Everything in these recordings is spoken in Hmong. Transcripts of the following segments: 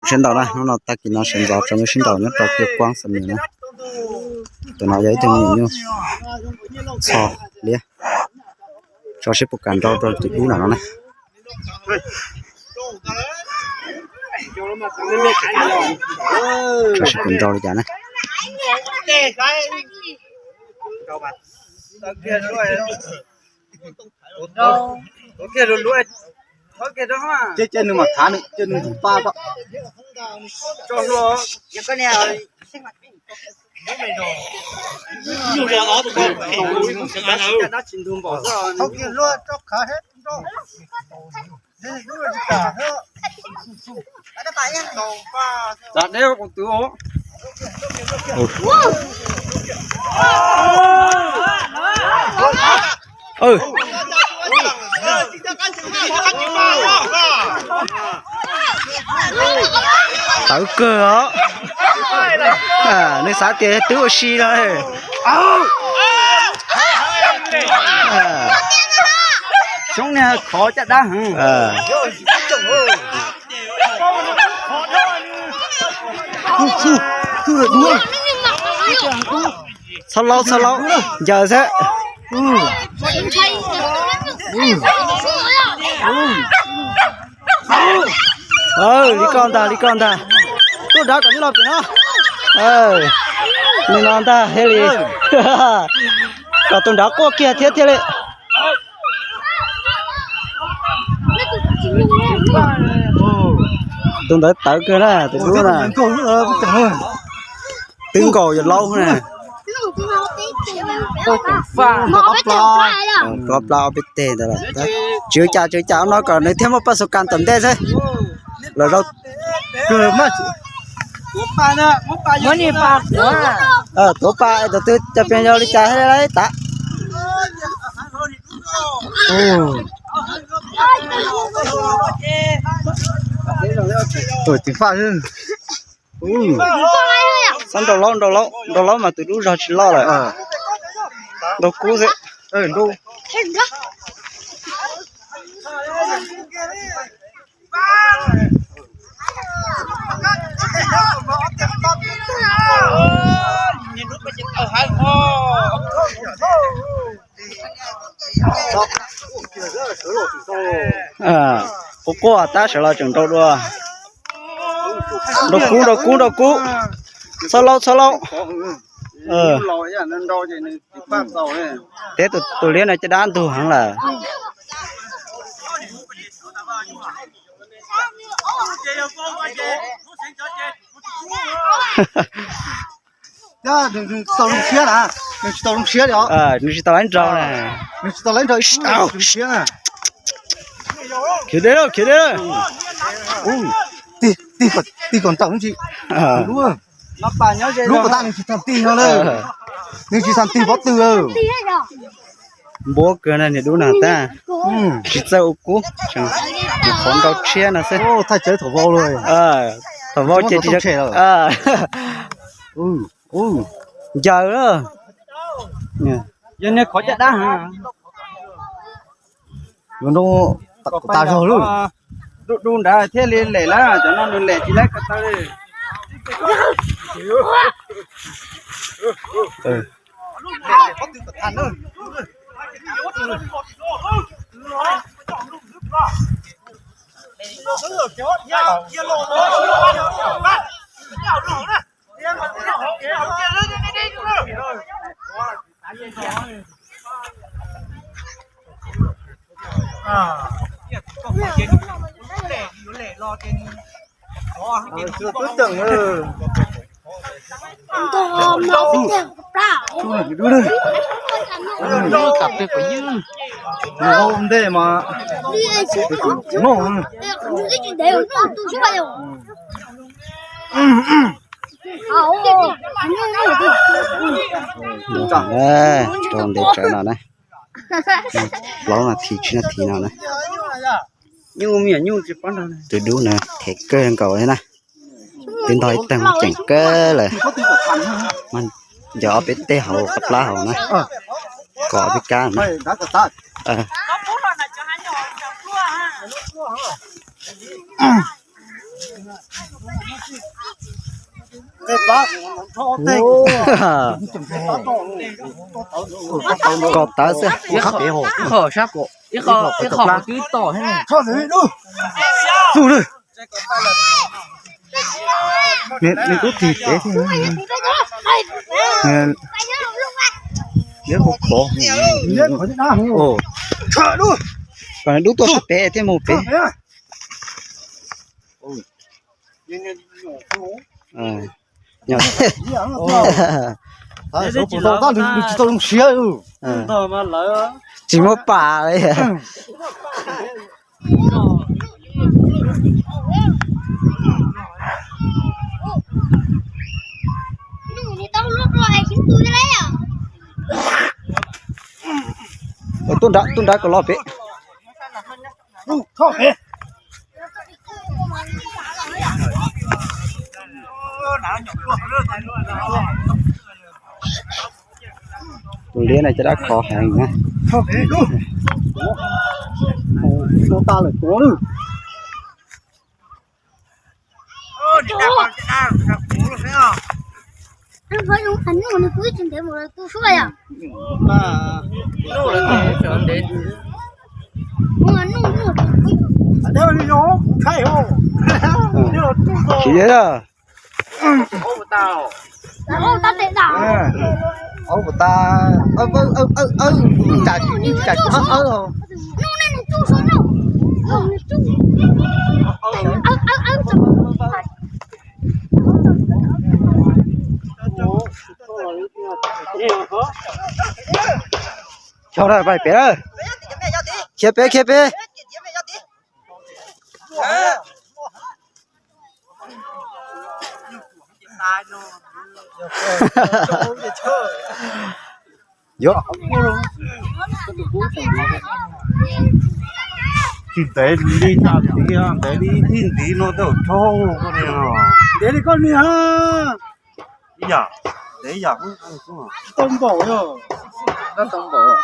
Sib ntaus na, hnub no tag kis no sawv ntxov tso sib ntaus nyob rau Kiab Kuab Xam Nuas na. Tus no yog ib tug me nyuam nyuj txho liab, tso seb puas kam nrau rau tus dub no no na. Tso seb puas nrau li cas na. Ces nws mam thav nws, ces nws tus pa tso hlo. Txav deb kuv twv os. Tawv kawg os. Nws xav tias twb ua si no. Xyoob niag khov caj dab heev. Txhob laub txhob laub, ncaws xwb. Li koj ntag, li koj ntag. Tuaj nrad kom nws los pem no. Li no ntag thiaj li. Kom tus nrad quaj kiag thiab thiaj li. Tus ntawd tawv kawg na, tus dub na. Twb nkaus yog laub na. Ob plab ob peb teg ntawd lawm. Tsis ua cas tsis ua cas, no kom nws thiaj muaj paj xu kas tom ntej xwb. Los zaum tuav pa, tus twg cov pees yog li cas thiaj li tav. Tuam ceev faj. Txhob nrau laub, nrau laub, nrau laub mas tus dub zog tsis loj lawm. Nrau kub xwb. Quaj quaj tab sawv los tseem nrau dua. Nrau kub, nrau kub, nrau kub. Txhob laub, txhob laub. Peb tus liab no caj dab ntug heev lawm. Nws tsis tau zoo siab na, nws tsis tau zoo siab li os. Nws tsis tau laib nrau na. Nws tsis tau laib nrau ib tug siab na. Khiav deb lawm, khiav deb lawm. Tig kom ntaus tsis. Lub pas tag nws tsis tau tig no na. Nws tsis tau tig pob tw. Npuab kawg na, niag dub no tab. Tsis txawj ua kub, tseem nyuam qhuav nrau tshiab no xwb. Thaij tsawb thaum vau lawm. Thaum vau ces tsis ncaws. Yog niag qhov caj dab heev. Nrau tas zog lawm. Du du nrad thiaj li lem lawm, cov no nws lem tsis laib ko taw li. Ntej mas. Rau ntev tsawv no na, plaub nas this tsib nas this no na. Tus dub na them kawg nkaus li na. Twb ntog ib teg mas ceem kawg lawm. Ncaws ob peb teg hauv qab plab hauv na. Kom ob peb kab na. Koj tawv xwb. Ib qho, ib qho twb tom thiab. Nws twb tig pem thiab. Liab khov khov. Kom dub tuaj sab pem thiab mus pem. Tsis muaj pam li. Tuaj nrad, tuaj nrad kom los pem. Tus liab no cov dab khov heev na. Khiav. Ov puas tas, ov puas tas, awb, cas tsis, cas tsis hab awb os. Khiav pem, khiav pem. Yuav tsis ntev li, ntev li ib ntiv no tej zaum raug koj niag. Ntev li koj niag. Ib yam, ntev ib yam. Tsis tau npaum yog. Tsis tau npaum.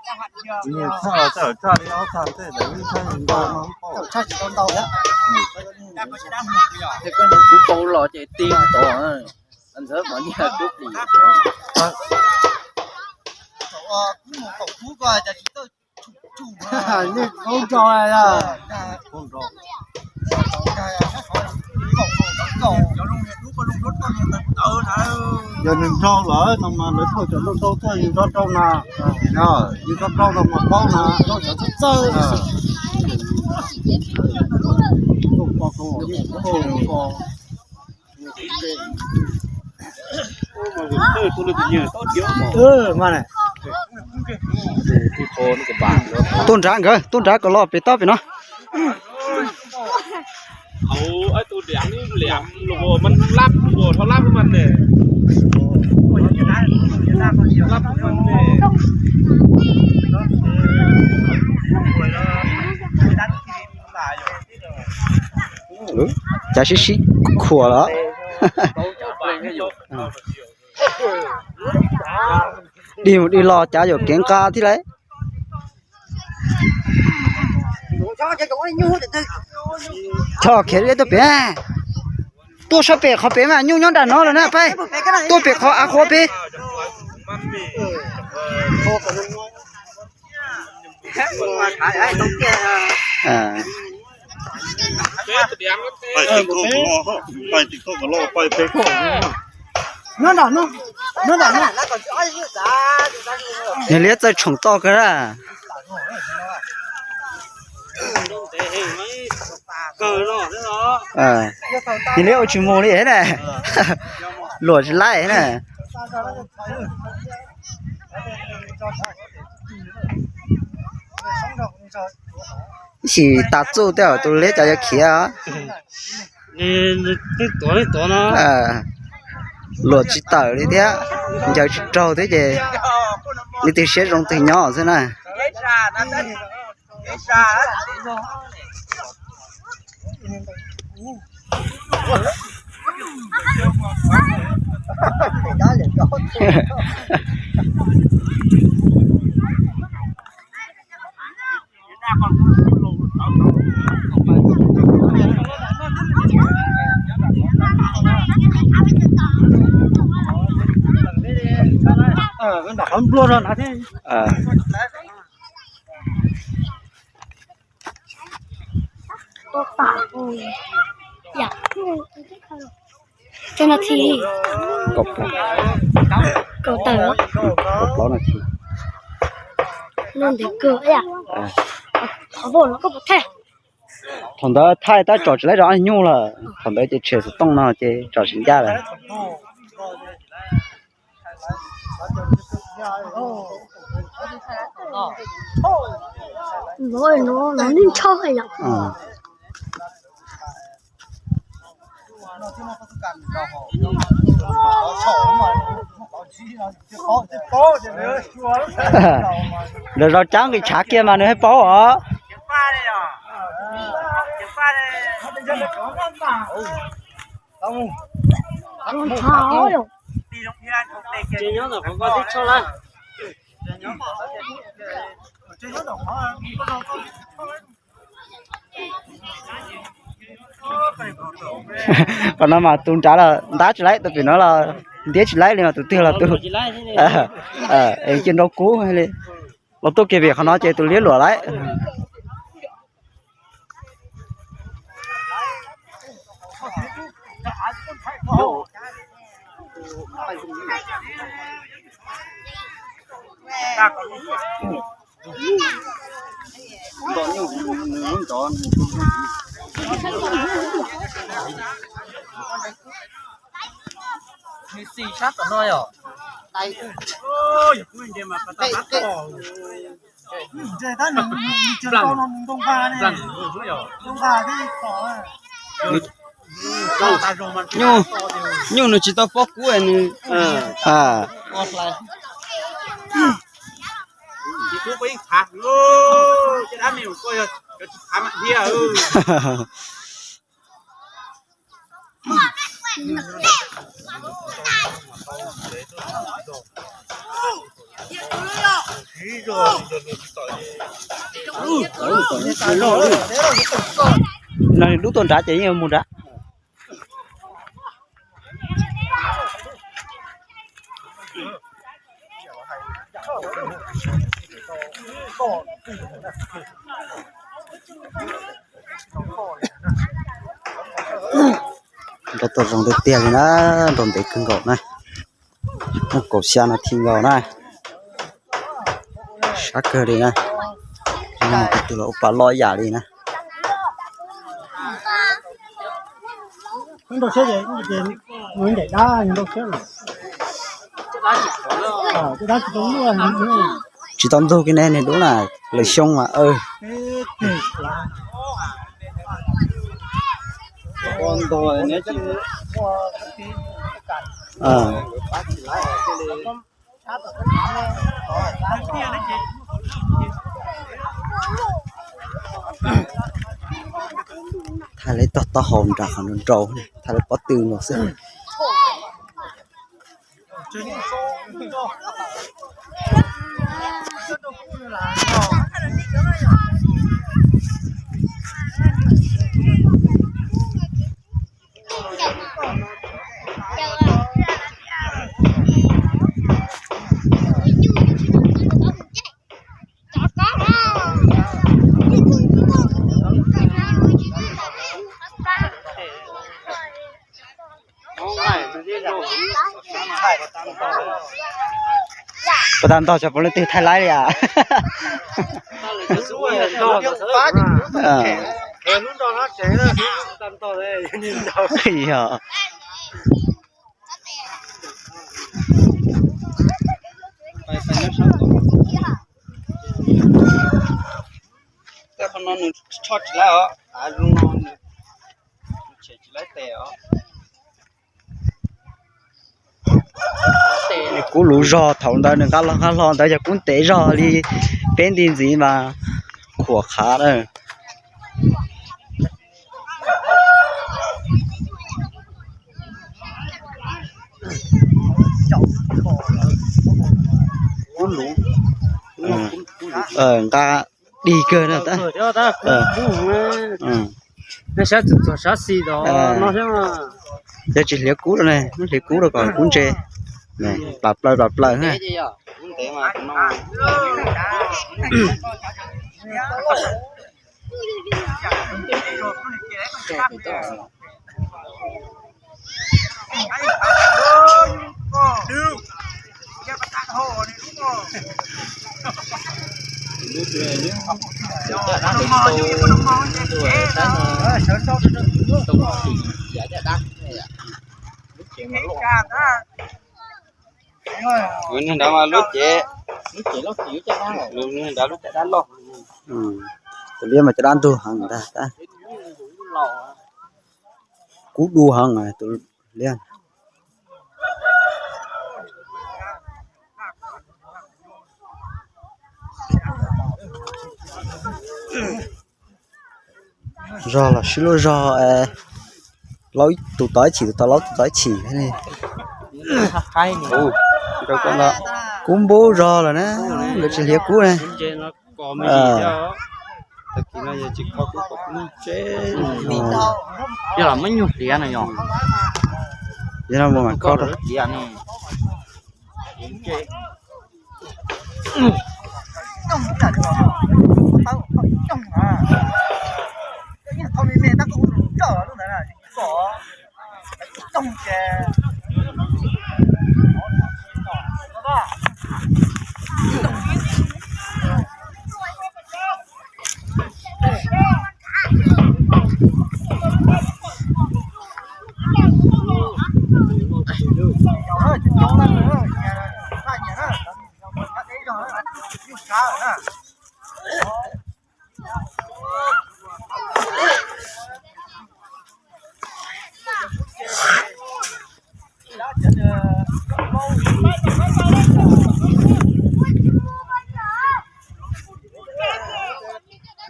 Txhaj txhaj li ob txhaj ntej ntawd, txhaj tsis tau ntau thiab. Kuv paub los ces ti tod, ntxawv mov niag kub plis. Yog nws nrau lawm no mas lawv thauj cov nrau nrau tuaj yus nrau rau na, yus nrau rau no mas paub na. Tuaj nrad nkawd, tuaj nrad kom los pem toj pem no. Cav sib sib khuam lawm. Dig mus dig los cav yuam kev nqa thiab lauj. Choj khiav tuaj pem, tuaj sab pem qhov pem mas nyuj nyob nram no lawm na peb. Tuaj pem qhov av qhuav pem. Niag liab txawj tshoom toj kawg na. Niag liab ua tsis mus li na. Luam tsis laib na. Ib sim tas txuj tej zaum tus liab cov yuav khiav. Luam tsis tawm li thiab, ncaws tsis raug thiab ces leej twg siab zoo twg nyob xwb na. Cov nas this, kaum tawm, kaum plaub nas this. Thaum ntawd thaij tab tsom tsis laib zov nyuj lawm, thaum ntawd ces tshem xov tooj no ces tsom tsis ncaj lawm. Lawv zov cab nqis tshav kiag mas nws thiaj paub os. Qhov no mas tus nrad los ntab tsis laib, tus pem no los ntiab tsis laib li, mas tus twg los tus, es cia nrau kub li. Los tuaj kiag pem qhov no ces tus liab luam lawm. Nyuj, nyuj nws tsis tau pob kub nws. No dub tuaj nrad ces yeej mus nrad. Nrau tau zoo tiag tiag li na, nrau ntev kawg nkaus na. Muaj kaum xya nas this nkaus na. Sab kawg li na. Tus twg los ua pas loj yam li na. Tsis tau ntug kiag ne, niag dub na, lawv xyoo mas. Thaij lawv tog taub hau nram qhov nrau, thaij lawv pob tw no xwb. Puas tau ntog tso, puas leej twg thaij laib li as? Yog. Qhov no nws tshoj tsis laib os, av zoo no nws tshem tsis laib tes os. Kub luv zog, thaum ntawd nws nqa los nqa hlo ntawd yog kub ntev zog li peb nti ntxiv mas khuam qhav na. Kub luv, nqa dig kawg na. Yog tsis hliav kub rau ne, muab hliav kub rau kom kub ntse. Plas plaws plas plaws. Tus niag nrad mas lub cev, tus niag nrad lub caj dab loj. Tus liab mas caj dab ntug heev ntag. Kub du heev tus liab. Zog los sib lub zog, laub tus tau ib chim, tus tau laub tus tau ib chim. Kub npub zog lawm na, nkawd tsis hliav kub na. Yog los muab nyuag hliav no yog. Yog no mus mam kho rau.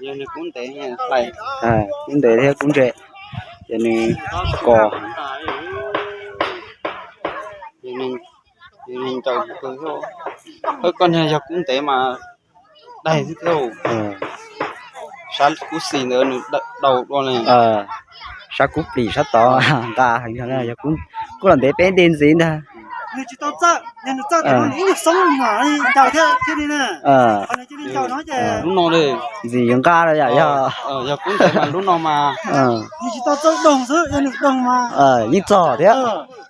Yog nws kub ntev, kub ntev thiab kub ntse, ces nws kos. Yog nws ncaws, koj niag yog kub ntev mas daig xwb thiab. Sab kub xis ntawd nws daus dua ne. Sab kub plis sab tod nqa heev, yog kub los ntev peb ntej ntxiv ntag. Nws tsis tau txawj, yog nws txawj tas nws ib nyuag xoob ncaws thiab thiab li na. Lub no ntxim yuav nqa los yom, yog, yog kub ntev mas lub no mas nws tsis tau txawj doog xwb, yog nws doog mas yeej txog thiab.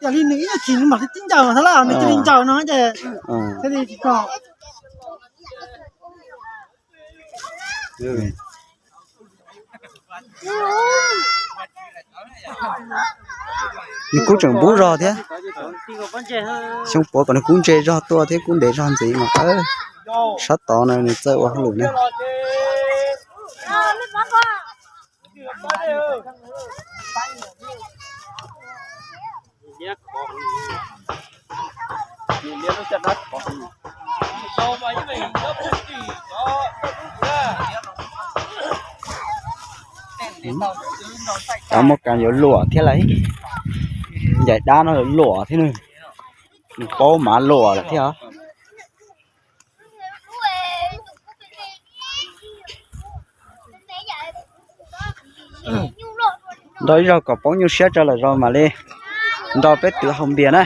Yog li nws ib nyuag chim nws mam li tib ncaws mas thiab, nws cia li ncaws no ces thiaj li tsis txog. Nws kub tseem npub zog thiab. Xyoo puav kom nws kub ntse zog tuaj thiab kub ntev zog ntxiv mas sab tod no nws txawj ua hauj lwm na. Cov mos kas yuav luam thiab lauj. Ncaim dab no yuav luam thiab, nws paub mav luam lawm thiab. Nrog ib zaug kom poob nyuj siab tso lawm zaum mam li nrog peb twv haus npias na.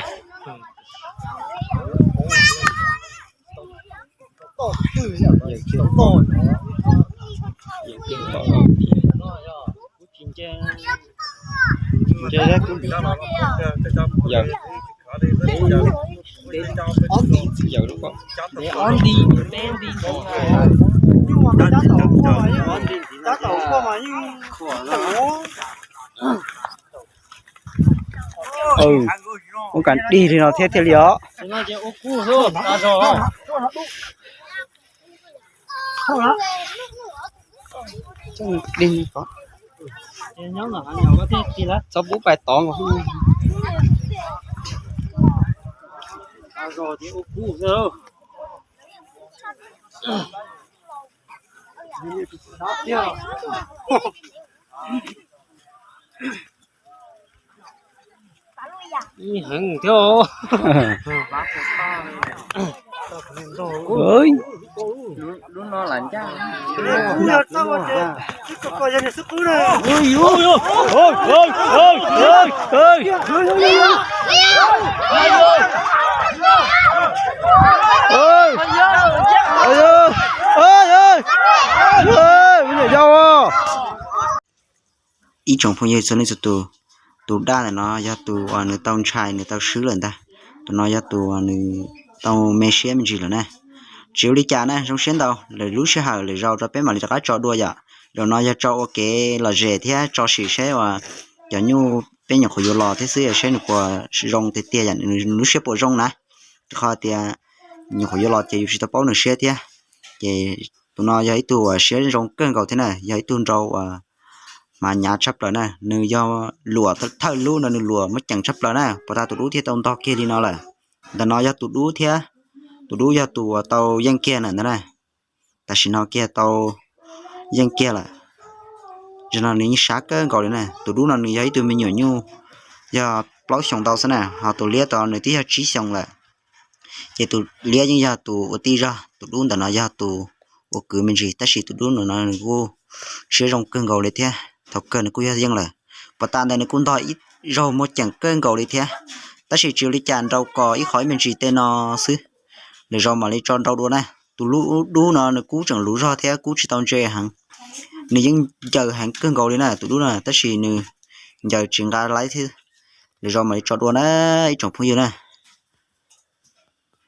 Ua kas dig li no thiab thiaj li os. Txhob pub pais tod nkaus. Ib heev thiab. Ua niam yau. Ib tsoom phooj ywg txhua leej txhua tus, tus daj ntawm no yog tus uas nws tau ntshai nws tau swb lawm ntag. Tus no yog tus uas nws tau me siab me ntsis lawm na. Tsis ua li cas na, zoo siab ntau, lwm lub sij hawm lwm zaus rau peb mam li rov qab tso dua yom. Zaum no yog tso ua kev lom zem thiab tso sim saib uas cov nyuj peb nyuam qhuav yuav los thiab xwb, saib nws puas zoo tiag tiag yom, nws lub siab puas zoo na. Rau qhov tias nyuam qhuav yuav los ces yus tsis tau paub nws siab thiab. Ces tus no yog ib tug uas siab zoo kawg nkaus thiab na, yog ib tug nrau uas hmav nyav tshaj plaws na, nws yog luam thawj lub no nws luam muaj ceem tshaj plaws na, puas tas tus dub thiaj tau ntog kiag li no lawm. Ntawm no yog tus dub thiab, tus dub yog tus uas tau yeej kiag na ntag na. Tam sim no kiag tau yeej kiag lawm. Zaum no nws yeej sab kawg nkaus li na. Tus dub no nws yog ib tug me nyuam nyuj yog plaub xyoos ntau xwb na, ho tus liab tod nws twb yog tsib xyoos lawm. Ces tus liab yeej yog tus ua tij zog, tus dub ntawm no yog tus ua kwv me ntsis, tab sis tus dub ntawm no nws kuj siab zoo kawg nkaus li thiab, thaum kawg nws kuj yog yeej lawm. Puas tas ntawd nws kuj ntog ib zaug muaj ceem kawg nkaus li thiab, tab sis tsis ua li cas, nrau kos ib qho ib me ntsis tej no xwb. Lwm zaus mam li tso nrau dua na. Tus dub no nws kub tseem luv zog thiab kub tsis tau ntse heev. Nws yeej ncaws heev kawg nkaus li na tus dub no, tab sis nws ncaws tsis nqa laib thiab. Lwm zaus mam li tso dua na ib tsoom phooj ywg na.